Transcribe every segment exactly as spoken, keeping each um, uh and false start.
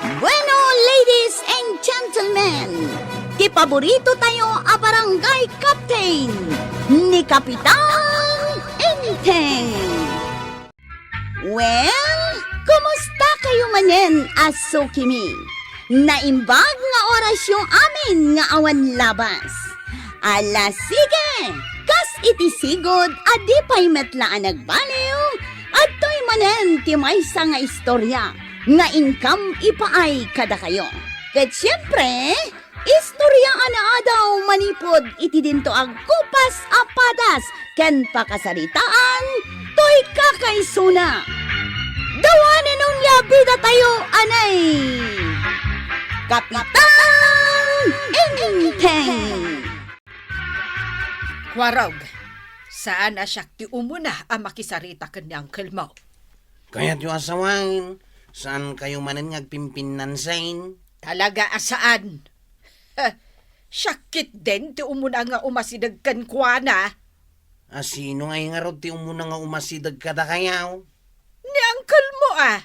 Bueno, ladies and gentlemen, ti paborito tayo a barangay captain, ni Kapitan Enteng. Well, kumusta kayo manen a sukimi? Naimbag nga orasyo amin nga awan labas. Ala, sige! Kas iti sigud a di pay met la a nagbaliw, adtoy manen ti maysa nga istorya nga inkam ipaay kadakayo. Ket siempre, istorya a naadaw manipud iti dinto a gupas a padas ken pakasaritaan toy kakaisuna. Dawanen nga bida tayo, anay! Kapitan Enteng! Kuarog, saan a siak ti umuna a makisarita ken ni uncle mo. Kayatyo a sawen, saan kayo manen nga agpimpinnansen? Talaga a saan. Siak ketdin ti umuna nga umasideg kenkuana. A sino ngay ngarud ti umuna nga umasideg kadakayo? Ni uncle mo, a.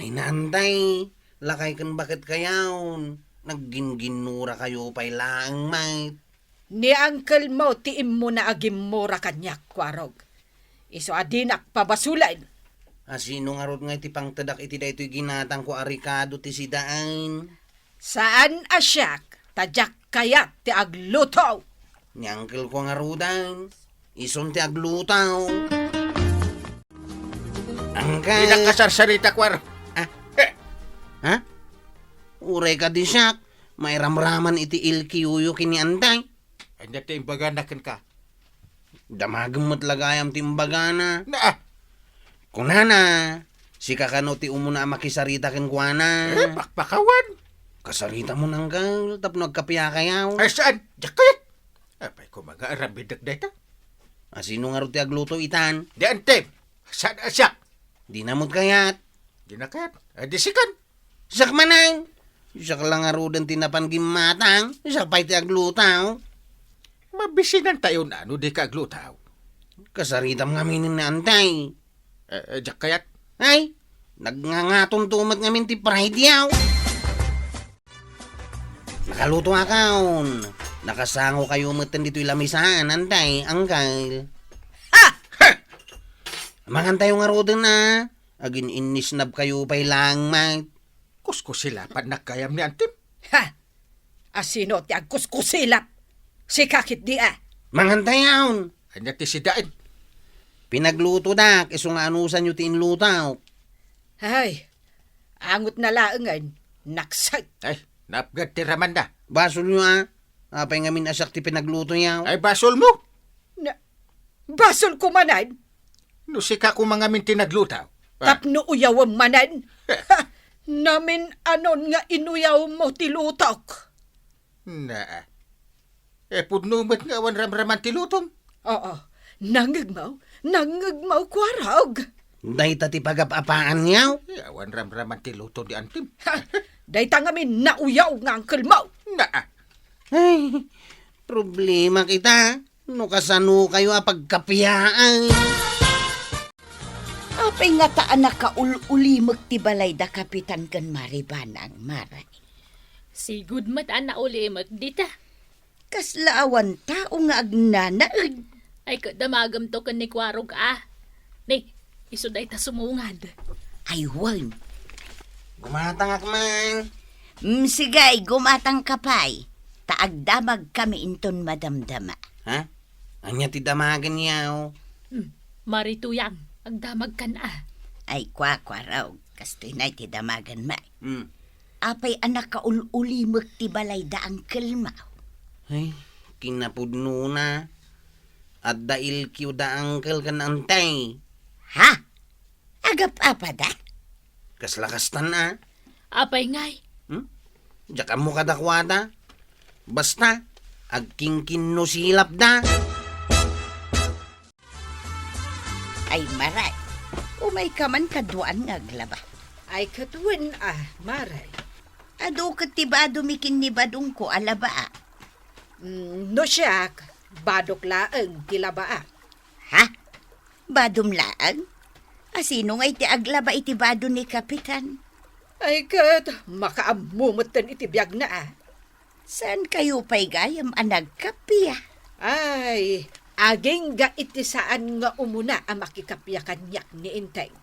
Ay, naantay, lakay ken baket kayo. Naggingginnura kayo pay laeng met. Ni uncle mo ti immuna a gimmura kaniak, Kuarog. Isu a dinak pabasolen. A sino ngarud nga iti pangtedak iti daytoy ginatangko a rikado ti sidaen? Saan a siak, ta diak kayat ti agluto. Ni uncle ko ngaruden, isun ti agluto. Uncle. Di nakasarsarita, Kuarog. Ah. Eh. Ha? Uray ka di siak, mairamraman iti L Q U ken ni Antay. Ania ti imbagana kenka? Damagem met la gayam ti imbagana. Na, ah. Kunana, sika kano ti umuna a makisarita kenkuana. Eh, pakpakawan. Kasarita mo nanggal, tapno agkapiakayaw. Ay, saan? Diak kayat. Apay ko mga arabidek dayta. A sino ngarud ti agluto itan? Di antim. Saan a siak? Di na met kayat. Di na kayat. Eh, di sikan. Siak manen. Siak la ngaruden ti napan gimmatang. Siak pay ti agluto. Mabisinan tayo na no di ka agluto. Kasaritam ngamin ni Antay. Eh, eh, diak kayat. Ay, nagngangaton to met ngamin ti pride yaw. Nakaluto akon. Nakasango kayo metten ditoy lamisaan, Antay, Angkal. Ha! Ha! Mangan tayo ngaruden a. Agin-innisnab kayo pay laeng met. Kuskusilapan na gayam ni antim. Ha! A sino ti agkuskusilap? Sika ketdi a. Mangan tayon. Ania ti sidaen? Pinaglutodak, isu nga anusanyo ti inlutok. Ay, angot na laengen, nakset. Ay, napgad ti ramanna. Basolyo a. Apay ngamin a siak ti pinaglutoyo? Ay, basolmo. Na, basolko manen? No sika koma ngamin ti nagluto. Ah. Tapno uyawem manen? Eh. Ha, namin-anon nga inuyawmo ti lutok. Na. Eh, pudno met nga awan ramraman ti lutom. Oo. Nangngegmo, nangngegmo, Kuarog. Dayta ti pagap-apaanyo? Eh, awan ramraman ti luto di antim. Ha, dayta ngamin nauyaw nga angkelmo. Na. Ay, problema kita. No kasano kayo a pagkapiaan? Apay ngata a nakaul-ulimek ti balay da Kapitan ken Maribanang, Maray? Sigud met a naulimek dita. Kasla awan tao nga agnanaed. Ay, ket damagemto ken ni Kuarog a. Ni, isu dayta sumungad. Ay, wen. Gumatangak man. Mm, sige, gumatangka pay. Ta agdamagkami inton madamdama. Ha? Ania ti damagenyo? Hmm, Marituyang, agdamagkan a. Ay, Kuarog, kastoy na ti damagenmi. Hmm. Apay a nakaul-ulimek ti balay da angkelmo? Ay, kinapudnona. Adda L Q da angkel ken antay. Ha? Agap-apada? Kasla kastan a. Apay ngay? Hmm? Diak ammo kadakuada. Basta, agkinkinnusilapda. Ay, Maray, umayka man kaduaan nga aglaba. Ay, ket wen a, Maray. Adu ket ti badomi ken ni badongko a labaa. Mm, no siak, badok laeng ti labaa. Ha? Badom laeng? A sino ngay ti aglaba iti bado ni Kapitan? Ay, ket makaammo metten iti biagna, a. Saan kayo pay gayam a nagkappia? Ay, agingga iti saan nga umuna a makikappia kaniak ni Enteng.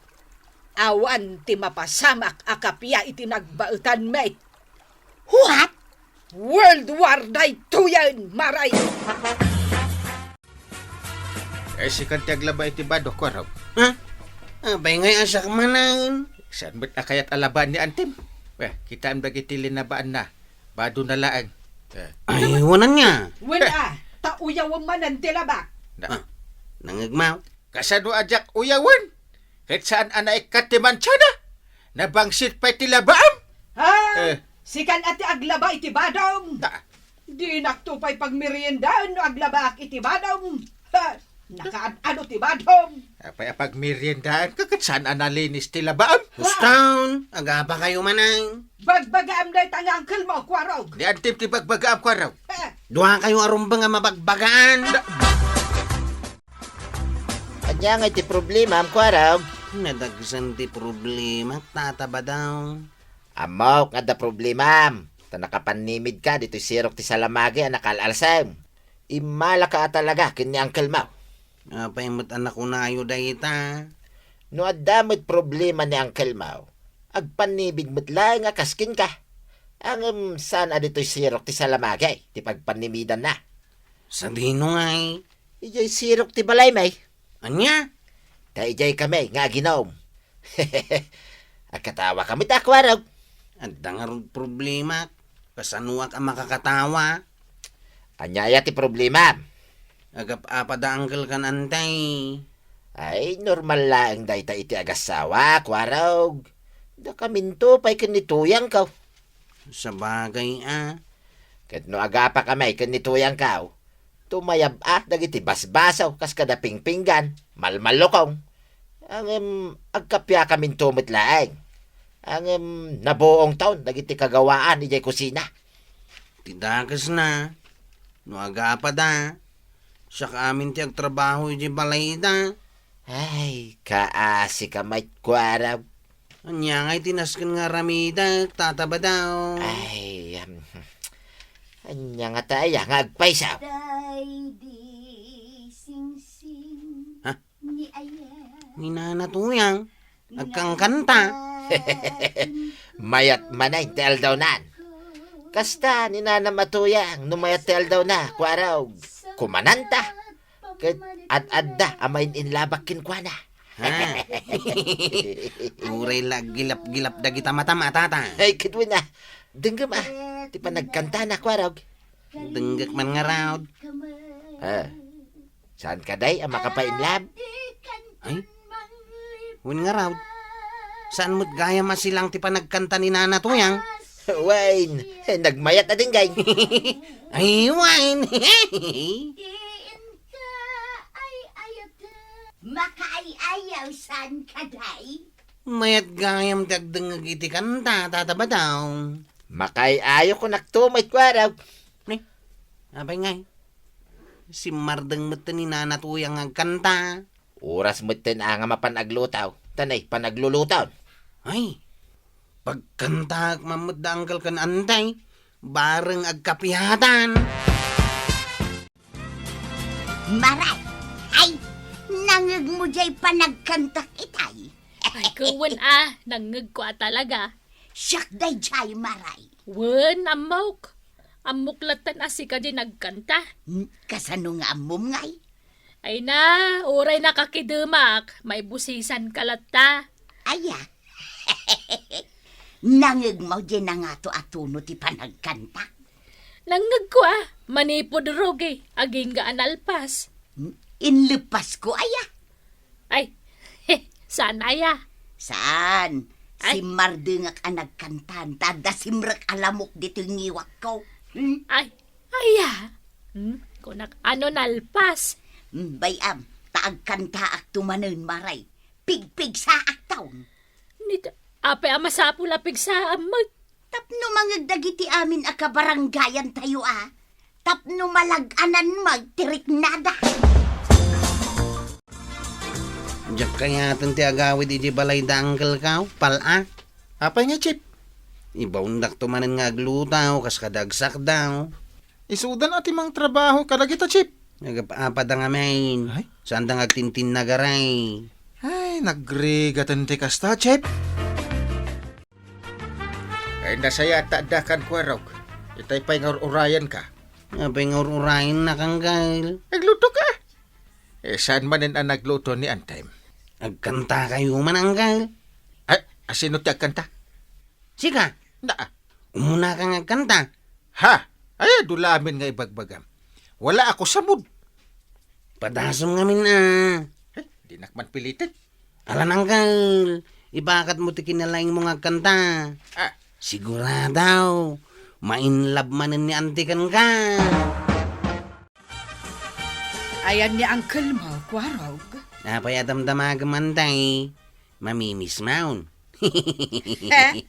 Awan ti mapasamak a kappia iti nagbaetanmi. What? World War daytoyen, Maray! Eh, sikan ti aglaba iti bado, Kuarog. Ha? Apay ngay a siak manen? Saan met a kayat a labaan ni Antim? Eh, kitaem dagiti linabaanna. Badona laeng. Eh. Ay, wanan nga. Wen a, ta uyawem manen ti labak. Na- Ah, nangngegmaw? Kasano a diak uyawen? Ket saan a naikkat ti mansiana? Nabangsit pay ti labaam? Ha? Eh. Sikan a ti aglaba iti badom? Ta- Dinakto pay pagmeriendaen no aglabaak iti badom. Ha? Nakaad-ado ti badom. Apay a pagmeriendaen ka ket saan a nalinis ti labaam? Hustaon, agapa kayo manen. Bagbagaam dayta nga uncle mo, Kuarog. Ni Antim ti bagbagaam, Kuarog. Eh. Dua kayo a rumbeng a mabagbagaan. Ania nga iti problema, Am Kuarog? Nadagsen ti problema, Tata Badaw. Ammok nga adda problemam. Ta nakapannimid ka ditoy sirok ti salamagi a nakaal-alsem. Immalaka a talaga ken ni Uncle Mau. Apay met a nakunayo dayta? No adda met problema ni Uncle Mau, agpannimid met laeng a kas kenka. Ngem saan a ditoy sirok ti salamagi ti pagpannimidanna. Sadino ngay? Idiay sirok ti balaymi. Ania? Ta idiay kami nga aginom. Agkatawa kami ta, Kuarog. Adda ngarud problema. Kasanoak a makakatawa? Ania aya ti problema? Agap-apa da uncle ken auntie. Ay, normal laeng dayta iti agassawa, Kuarog. Dakaminto pay ken ni Tuyangko. Sabagay a. Ket no agapa kami ken ni Tuyangko, tumayab-at dagiti basbaso kas kada pingpinggan, malmallukong. Ngem agkappiakaminto met laeng. Ngem nabuongton dagiti kagawaan idiay kusina. Ti dakesna, no agapa da, siak amin ti agtrabaho idiay balayda. Ay, kaasi ka met, Kuarog. Ania ngay ti nasken nga aramidek, Tata Badaw? Ay, um, ania ngata aya nga agpayso? Daydi singsing Ha? Ni aya. Ni Nana Tuyang, agkankanta. Mayat manen ti aldawnan. Kasta ni Nanam a Tuyang, no mayat ti aldawna, Kuarog, kumananta. Ket ad-adda a main-inlabak kenkuana. Ha? Uray la aggilap-gilap dagita matam a, Tata. Ay, ket wen a. Denggem a, ti panagkantana, Kuarog. Denggek man ngarud. Ah, saan kadi a makapainlab? Ay, wen ngarud. Saan met gayam a silang ti panagkanta ni Nana Tuyang? Wen, nagmayat a denggem. Ay, wen. Inka ay-ayaw. Makaay-ayaw, saan kadi? Mayat gayam ti agdengngeg iti kanta, Tata Badaw. Makaay-ayaw kunakto met, Kuarog. Ni, apay ngay? Simmardeng met ni Nana Tuyang nga agkanta. Oras met ten a nga mapan agluto. Tanay, panagluluto. Ay, pagkantaak man met da uncle ken auntie, bareng agkapiatan. Maray, ay, nangngegmo jay panagkantak itay? Ay, wen a, nangngegko a talaga. Siak dayjay, Maray. Wen, ammok. Ammok latta a sika jay nagkanta. Hmm, kasano nga ammom ngay? Ay na, uray nakakidemak, maibusisan ka latta. Aya. Nangngegmo jay nangato a tono ti panagkanta? Nangngegko a, manipud rugi, agingga a nalpas. N-, inlepasko aya? Ay, he, saan aya? Saan? Ay. Simmardengak a nagkantan, ta adda simrek a lamok ditoy ngiwakko. Hmm? Ay, aya? Hmm? Kunak, ano nalpas? Hmm, bay-am, ta agkantaak to manen, Maray. Pigpigsaak ton. Nit-, apay a masapul a pigsaam met? Tapno mangngeg dagiti amin a kabarangayantayo a, tapno malag-anan met ti riknada. Diak kayaten ti agawid iti balay da Uncle Kao, pal-a. Apay nga, Chief? Ibaondakto manen nga agluto, kas kada agsakdaw. Isuda a ti mangtrabaho kadagita, Chief. Nagap-apada ngamin. Ay? Saanda nga agtintinnagaray. Ay, nagrigaten ti kasta, Chief. Ay, nasayaat ta adda kan kuarog. Itay pay nga ur-urayenka. Apay nga ur-urayennak, Angkel? Agluto ka. Eh, saan manen a nagluto ni Antay? Agkantakayo man, Angkel. Ay, asino ti agkanta? Sika? Na. Umuna ka nga agkanta. Ha? Ay, adu la amin nga ibagbagam. Wala ako sa mood. Padasem ngamin a. Eh, dinak man pilitan. Alan, Angkel, ibakatmo ti kinalaingmo nga agkanta. Ah. Sigurado, ma-in love manen ni Auntie kenka. Ayan ni Uncle mo, Kuarog? Apay a damdamagem, Antay? Mamimiss maon. Eh?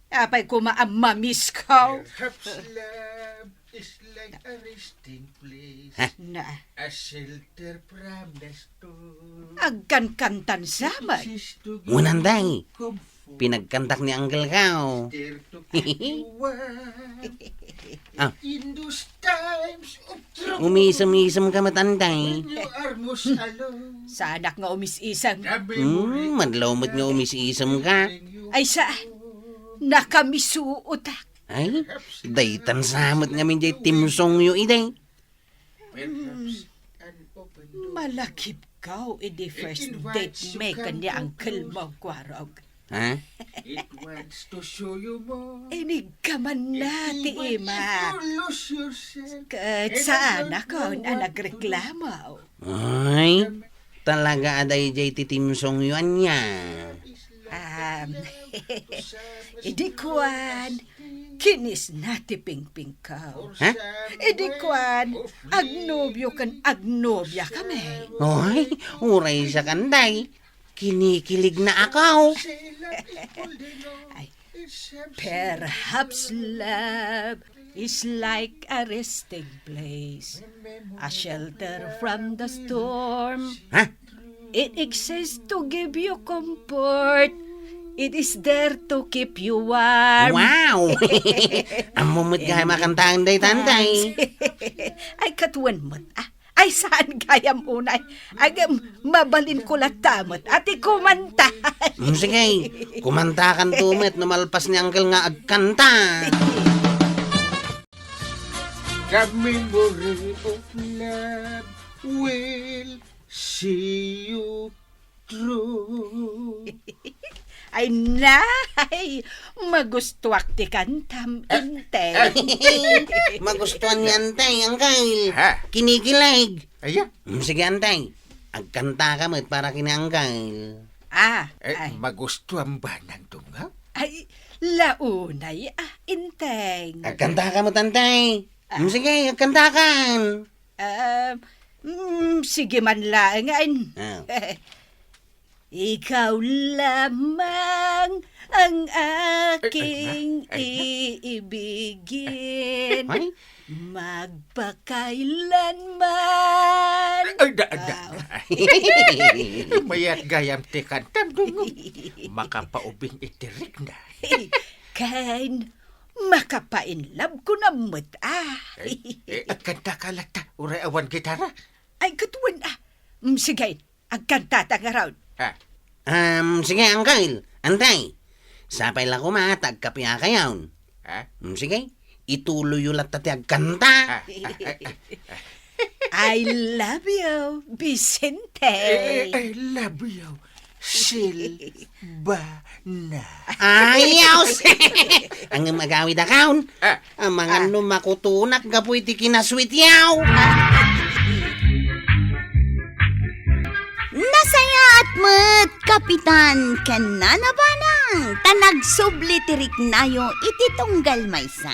Apay koma a mamiss ko? Perhaps love is like a resting place. Ha? Na. A shelter from the storm. Agkankantan sa man. It is to give Unan, Day. You comfort. Pinagkantak ni Uncle ka, oh. There to keep you warm. Ah. In those times of trouble. Umisem-isem ka met, Antay. When you are most alone. Saanak nga umis-isem. Hmm, madlaw met nga umis-isem ka. Ay, sa, nakamisuotak. Ay, daytan sa met ngamin jay timsongyo, iday. Perhaps an open door. Malakipkaw idi first date mi ken ni Uncle mo, Kuarog. Ha? It wants to show you more. Inigkamanna ti ima. It wants you to lose yourself. Ket saan a kon a nagreklamo. Ay, talaga a dayjay ti timsongyo ania? Um, idi kuan, kinisna ti pingpingko. Ha? Idi kuan, agnobio ken agnobia kami. Oy, uray sa kanday, kinikilig na ako. Ay, perhaps love is like a resting place, a shelter from the storm. Ha? It exists to give you comfort. It is there to keep you warm. Wow! Ammo met gayam a kantaen daytan, Day. Ay, ket wen met, ah. Ay, saan gayam unay? Ay, em, mabalinko latta met a ti kumanta. Mm, sige, kumantakanto met no malpas ni Uncle nga agkanta. The memory of love will see you through. Ay, nay! Magustuak ti kantam, eh, Intay. Eh. Magustuan ni Antay, Angkay. Ha? Kinikilig. Aya? Mm, sige, Antay. Agkanta ka met para kini Angkay. Ah, eh, ay. Magustuan ba nang tungaw? Ay, launay, ah, Intay. Agkanta ka met, Antay. Ah. Mm, sige, agkanta kan. Um, mm, sige man laeng, ay. Ah. Ikaw lamang ang aking iibigin. Ay, ay, ay. Ay. Magpakailanman. Ay, da, da. Aw. Mayat gayam ti kantam, Dungog. Makapaubing iti rikna. Ken, makapainlove ko na met, ah. Ay, eh, agkanta ka latta, uray awan gitara. Ay, ket wen, ah. Mm, sige, agkantata ngarud. Ha? Um, sige, Angkay, Antay. Sapay la koma ta agkapiakayon. Ha? Mm, sige, ituloyyo latta ti agkanta. Ha? Ha? Ha? Ha? I love you, Vicente. Eh, eh, I love you, Silvana. Ay, yaw, si-, ang magawid akon. Ah. Amangan no makutunak gapu iti kinasweetyo. Nasayaat met, Kapitan ken Nana Banang, ta nagsubli ti riknayo iti tunggal maysa.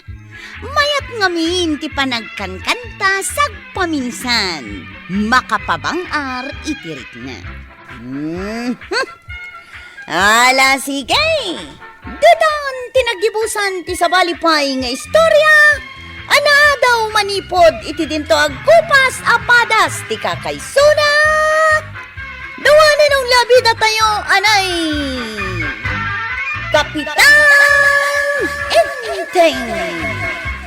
Mayat ngamin ti panagkankanta sagpaminsan, makapabang-ar iti rikna. Mhm. Ala, sige. Daytan ti naggibusan ti sabali pay nga istorya a naadaw manipud iti dinto agkupas a padas ti kakaisuna. Dua ni Nong Labida tayo, anay. Kapitan Ting!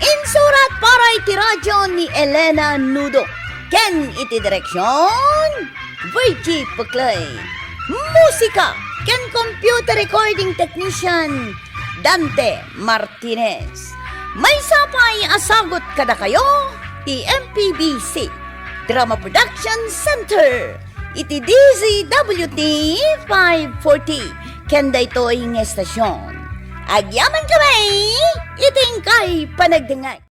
Insurat para iti radyo ni Elena Nudo ken iti direksyon, Virgie Puclay. Musika ken computer recording technician, Dante Martinez. Maysa pay a sagut kadakayo ti M P B C Drama Production Center iti D Z W T five forty ken daytoy nga estasyon. Agyaman kami iti inkay panagdengngeg.